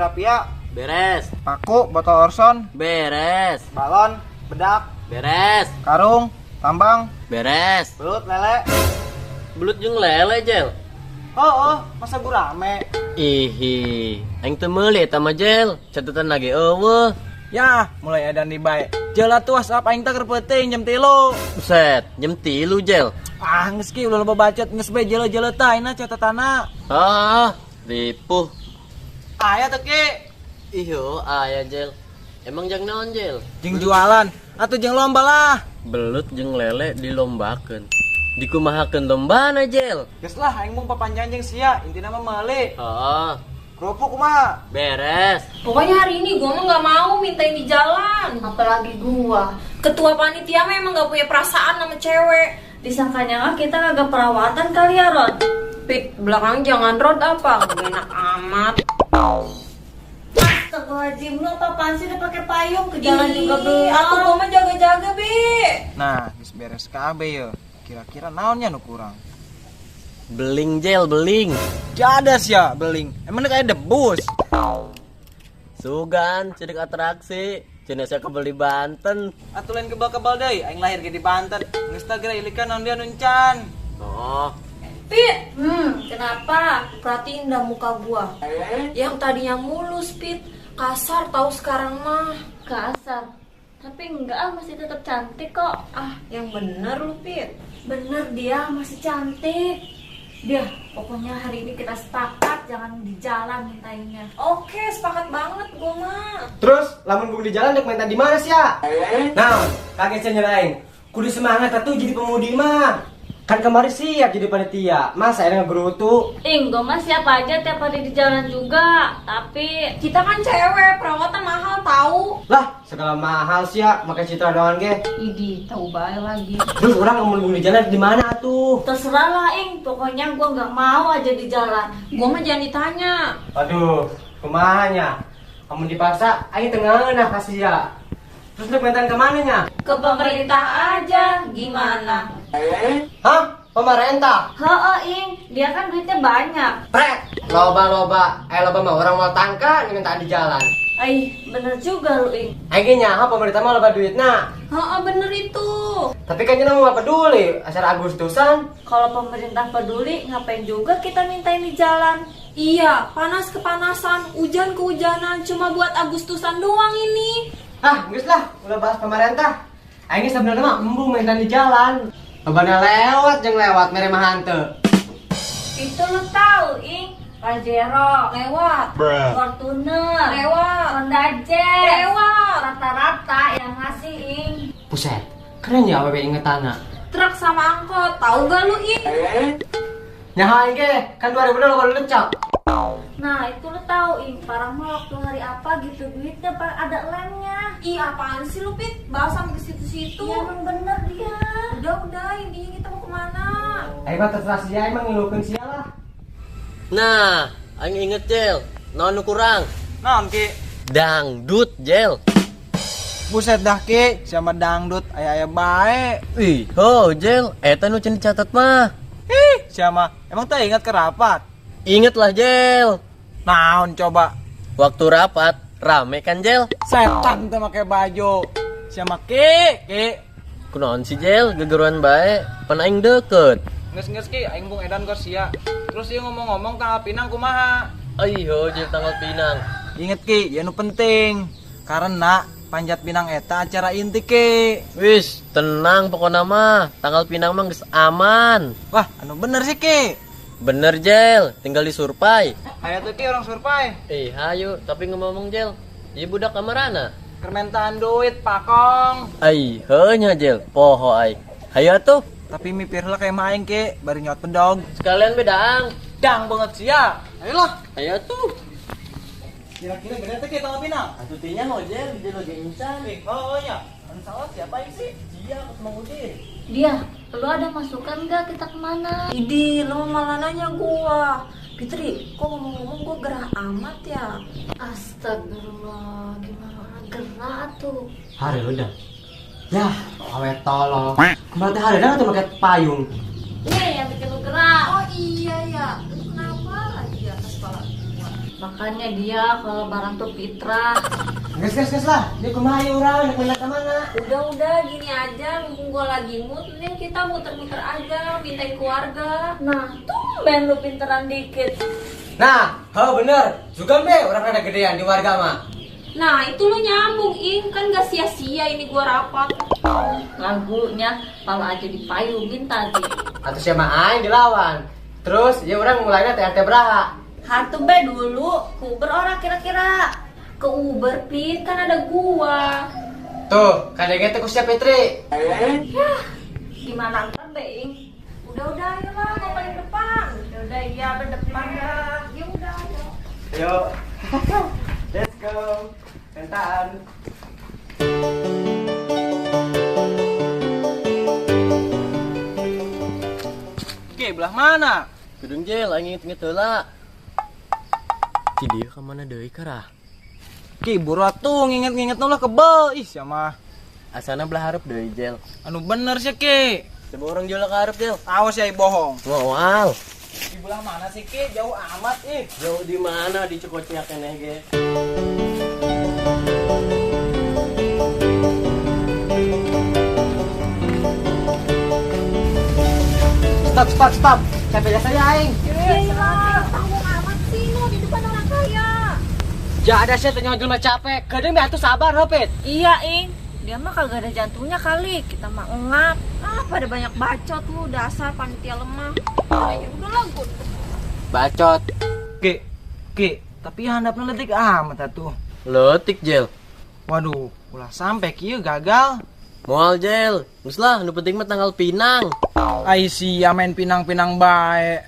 rapia, Beres. Paku, botol Orson, Beres. Balon, bedak, Beres. Karung, tambang, Beres. Belut, lele. Belut jeung lele, Jel. Oh, masa gurame? Ihi, aing teu meuli eta mah, Jel. Catatan lagi euweuh. Ya, mulai edan di bae. Jel atuh, WhatsApp aing teh keur peuting jam 3. Buset, jam 3, Jel. Ah, geus ki, ulah loba bacot, geus bae jelo-jelo tah ayeuna catatanna. Ah, ripuh. Aya teu, Ki? Iyo, aya, Jel. Emang jang naon, Jel? Jeung jualan atuh, jeung lomba lah. Belut jeung lele dilombakeun. Dikumahakeun lombana, Jel? Geus lah, aing mung papanjang jeung sia, intina mah meuli. Oh, Kerupuk kumaha? Beres. Pokoknya hari ini gua mah nggak mau mintain di jalan. Apalagi gua. Ketua panitia mah emang nggak punya perasaan sama cewek. Disangkanya mah kita kagak perawatan kali ya, Ron. Pit, belakang jangan rod apa? Gak enak amat. Astagfirullahaladzim, lu apaan sih udah pakai payung ke jalan juga belum. Atuh gua mah jaga-jaga, Bi. Nah, geus beres kabeh ye. Kira-kira naonnya nu kurang? Beling, Jel, beling. Jadas ya, beling. Emang kayak debus. Sugan, cerik atraksi. Cenah saya kebel di Banten. Atuh lain kebal-kebal deui, aing lahir ge di Banten. Geus tah geura ilikan naon dia nuncan. Oh, Pit, Kenapa? Perhatiin dah muka gua. Yang tadinya mulus, Pit, kasar tahu sekarang mah. Kasar. Tapi enggak ah, masih tetap cantik kok. Ah, yang bener lu, Pit. Bener dia masih cantik. Dia, pokoknya hari ini kita sepakat jangan di jalan mintainnya. Oke, sepakat banget gua mah. Terus, lamun embung di jalan dek minta di mana sih ya? Nah, kaget saya nyerahin. Kudu semangat atuh jadi pemudi mah. Kan kemarin siap jadi panitia, masa ada ngegerutu? Ing, gua mah siapa aja tiap hari di jalan juga. Tapi Kita kan cewek, perawatan mahal tahu. Lah, segala mahal sih ya, pakai citra doang ge. Idi, tahu bae lagi. Terus urang ngomong di jalan di mana tuh? Terserah lah, Ing. Pokoknya gua nggak mau aja di jalan. Gua mah jangan ditanya. Aduh, kumaha nya? Kamu dipaksa, aing tengah nah kasih ya. Terus lu pengen kemana nya? Ke pemerintah aja, gimana? Hah? Pemerintah? Heeh, Ing. Dia kan duitnya banyak. Prek! Loba loba, eh loba mah urang mau tangka minta di jalan. Aih, bener juga lu, Ing. Aing ge nyaho pemerintah mah loba duitna. Heeh, bener itu. Tapi kayaknya mau peduli, acara Agustusan. Kalau pemerintah peduli, ngapain juga kita mintain di jalan? Iya, panas kepanasan, hujan kehujanan, cuma buat Agustusan doang ini. Ah, geus lah, udah bahas pemerintah. Aing sebenarnya mah embung minta di jalan. Lobana lewat jeung lewat mere mah hanteu. Itu lu tahu, Ing. Pajero, Lewat, Fortuner, lewat, Honda Jazz. Lewat. Rata-rata yang ngasih, Ing. Buset, keren ya awewe ingetana. Truk sama angkot, tahu gak lu, Ing? Nyaho aing ge, kan 2000 udah baru lecak. Nah, itu lu tahu, Ing. Parah mah waktu hari apa gitu duitnya pak ada lemnya. Ih, apaan sih lu, Pit? Bahas sampai ke situ-situ. Ya, emang bener dia. Udah, intinya kita mau kemana? Aing mah terserah sia, emang ngilukeun sia lah. Nah, aing inget, Jel. Naon nu kurang? Naon, Ki? Dangdut, Jel. Buset dah, Ki, sama dangdut aya-aya bae. Ih, ho, Jel, eta nu can dicatat mah. Ih, siapa? Emang teh ingat ke rapat? Inget lah, Jel. Naon coba? Waktu rapat, rame kan, Jel? Setan teh make baju. Siapa, Ki? Ki. Kunaon sih, Jel, gegeruan bae, pan aing deket. Nges-nges Ki, aing bung edan kos sia. Terus dia ngomong-ngomong tanggal pinang kumaha? Ayo, Jel, tanggal pinang. Inget Ki, ya nu penting. Karena panjat pinang eta acara inti, Ki. Wis, tenang pokoknya mah. Tanggal pinang mah geus aman. Wah, anu bener sih, Ki. Bener, Jel, tinggal disurvey. Hayo tuh Ki, urang survei. Eh, hayu, tapi ngomong, Jel. Ieu budak kamarana? Keur mentaan duit, Pakong. Ai, heuh nya, Jel. Poho ai. Hayu atuh. Tapi mipir heula kayak main, Ki, bari nyot bedog. Sekalian bedang. Dang banget sia. Ayolah. Hayu atuh. Kira-kira gede teh Ki tanggal pinang? Atuh tinya ho, Jel, Jel lagi incan. Eh, oh, oh ya. Anu salah siapa ini sih? Sia, aku Mang Udin. Dia, lu ada masukan nggak kita kemana? Idi, lu malah nanya gua. Fitri, kok ngomong-ngomong gua gerah amat ya? Astagfirullah, gimana orang gerah tuh? Hari udah. Yah, awe tolol. Kemarin teh hari tuh pakai payung. Nih yang bikin lu gerah. Oh iya ya, lu kenapa lagi di atas kepala gua? Makanya dia kalau lebaran tuh fitrah. Geus geus geus lah, dia kumaha ieu urang dek menta ka mana? Udah-udah gini aja, mumpung gua lagi mood, mending kita muter-muter aja, mintain keluarga. Nah, tumben lu pinteran dikit. Nah, oh bener. Juga be urang rada gedean di warga mah. Nah, itu lu nyambung, Ing. Kan gak sia-sia ini gua rapat. Lagunya pala aja dipayungin tadi. Atau siapa aing dilawan. Terus ya urang mulainya teh RT beraha. Hantu be dulu, ke Uber orang kira-kira. Ke Uber, Pit, kan ada gua. Tuh, kadang teh ku sia Fitri. Gimana ntar be, Ing? Udah-udah, ayo lah, gua paling depan. Udah, iya, be depan dah. Ya udah, ayo. Ayo. Let's go. Kentaan. Ki, belah mana? Gedung Jel, aing inget-inget heula. Ti dieu ka mana deui karah? Ki, buru atuh nginget-nginget lah kebel. Ih, sia mah. Asana belah hareup deui Jel. Anu bener sih, Ki. Coba orang jual ka hareup Jel. Awas ya bohong. Moal. Di belah mana sih, Ki? Jauh amat ih. Jauh di mana di Cekocnya keneh ge. Stop, stop, stop. Capek jasa ya aing. Iya, tanggung amat sih lu di depan orang kaya. Ja ada sih tanya jelema capek. Kadang be atuh sabar heuh, Pit. Iya, Ing. Dia mah kagak ada jantungnya kali. Kita mah ngap. Ah, pada banyak bacot lu, dasar panitia lemah. Ah, ya udah lah, gua. Bacot. Ki, Ki, tapi handapna leutik amat atuh. Leutik Jel. Waduh, ulah sampai kieu gagal. Moal Jel. Geus lah, nu penting mah tanggal pinang. Ai sia main pinang-pinang bae.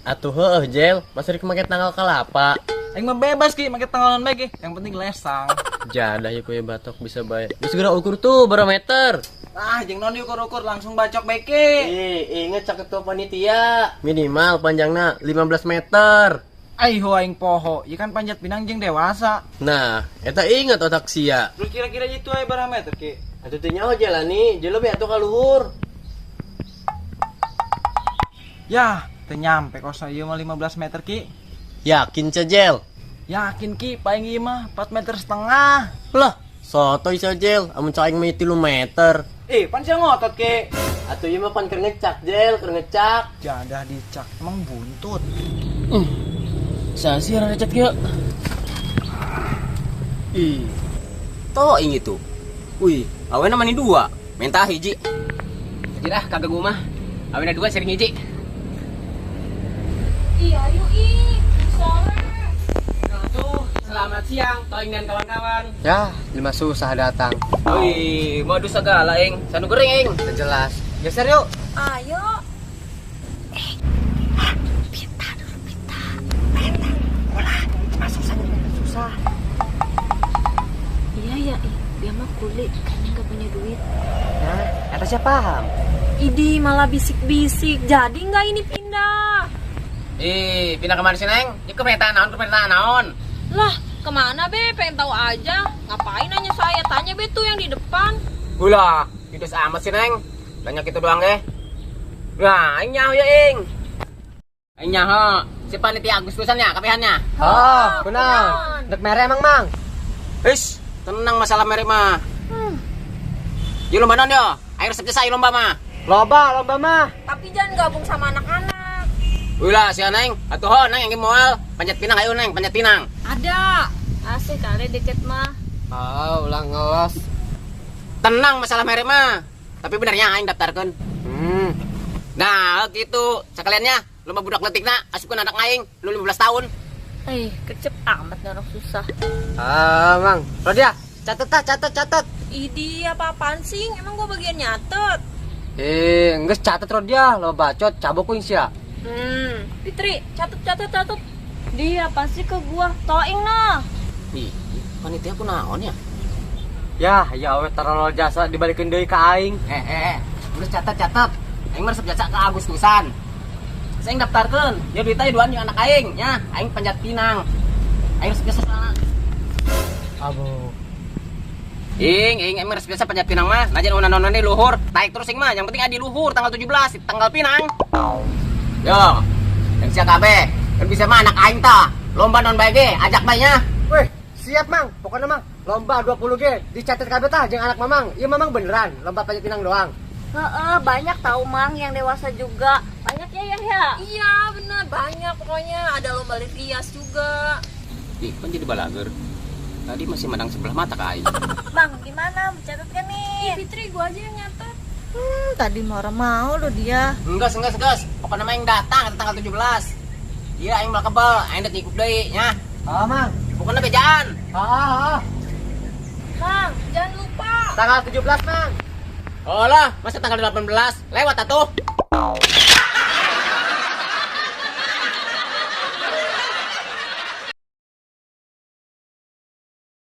Atuh heueuh Jel, masa rek make tanggal kalapa. Aing mah bebas Ki, make tanggalan bae Ki. Yang penting lesang. Jadah ya kue batok bisa bae. Geus segera ukur tuh barometer. Ah, jeung naon diukur-ukur langsung bacok bae Ki. Ih, inget cak ketua panitia. Minimal panjangna 15 meter. Ai ho aing poho, ieu kan panjat pinang jeung dewasa. Nah, eta inget otak sia. Terus kira-kira itu aya berapa meter Ki? Atuh teh nyaho jalani, jelo be atuh ka luhur. Yah, teu nyampe kos ieu mah 15 meter Ki. Yakin cejel? Yakin Ki, paling ieu mah 4 meter setengah. Lah, sotoy cejel, amun cak aing mah 3 meter. Pan sia ngotot Ki. Atuh ieu mah pan keur ngecak Jel, keur ngecak. Jadah dicak, emang buntut. Sasi rada cat kieu. Ih, toh ing itu. Wih, awena mani dua, mentah hiji. Jadi ah kagak gua mah. Awena dua sering hiji. Iya, ayo ih, sore. Tuh, selamat siang Toing dan kawan-kawan. Ya, jelema susah datang. Wih, modus segala ing. Sanu gering ing. Jelas. Geser yuk. Ayo. Susah. Iya ya, Ing. Dia mah kuli, kayaknya nggak punya duit. Nah, eta siapa paham? Idi malah bisik-bisik. Jadi nggak ini pindah? Ih, pindah kemana sih Neng? Ini ke pernyataan naon, ke pernyataan naon? Lah, kemana be? Pengen tahu aja. Ngapain nanya saya? Tanya be tuh yang di depan. Ulah, itu amat sih Neng. Tanya gitu doang deh. Nah, aing nyaho ya ing. Aing nyaho. Si panitia Agustusan ya, kapehannya. Oh, kunaon? Dek mere emang, Mang. Wis, tenang masalah merek mah. Yo lomba non yo. Air resep jasa lomba mah. Loba, lomba mah. Tapi jangan gabung sama anak-anak. Ulah si Neng, atuh ho Neng yang moal panjat pinang ayo Neng, panjat pinang. Ada. Asik kali dikit mah. Oh, ulah ngelos. Tenang masalah merek mah. Tapi benernya aing daftarkeun. Nah, gitu. Sekaliannya lomba budak letikna asupkeun anak aing lu 15 tahun. Kecep amat nih orang susah. Ah, Mang. Rodia, catet ah, catet, catet. Idi apa-apaan sih? Emang gua bagian nyatet. Geus catet Rodia, lo bacot cabok kuing sia. Fitri, catet, catet, catet. Dia apa sih ke gua? Toing nah. Ih, panitia ku naon ya? Ya, ya we tarol jasa dibalikeun deui ka aing. Geus catet, catet. Aing mah resep jasa ke Agustusan. Saya daftarkeun, ya duitnya duaan jeung anak aing nya, aing panjat pinang. Aing resep jasa sana. Abu. Ing, ing, aing resep jasa panjat pinang mah. Najan unan-unan di luhur, taik terus ing mah. Yang penting adi luhur tanggal 17, tanggal pinang. Yo, yang sia kabeh, kan bisa mah anak aing tah. Lomba naon bae ge, ajak bae nya. Weh, siap Mang. Pokoknya Mang, lomba 20 ge dicatat kabeh tah jeung anak Mamang. Ieu Mamang beneran lomba panjat pinang doang. Heeh, banyak tahu Mang yang dewasa juga. Banyak ya ya ya. Iya, bener banyak pokoknya. Ada lomba rias juga. Ih, kan jadi balager. Tadi masih mandang sebelah mata ke aing. Bang, gimana? Mencatat kan nih? Fitri, gua aja yang nyatet. Tadi mau lo dia. Enggak, enggak. Pokoknya mah aing datang ke tanggal 17. Iya, aing mah kebel, aing dek ngikut deui nya. Ah, Mang. Pokoknya bejaan. Ah, ah, ah. Mang, jangan lupa. Tanggal 17, Mang. Oh lah, masa tanggal 18? Lewat atuh.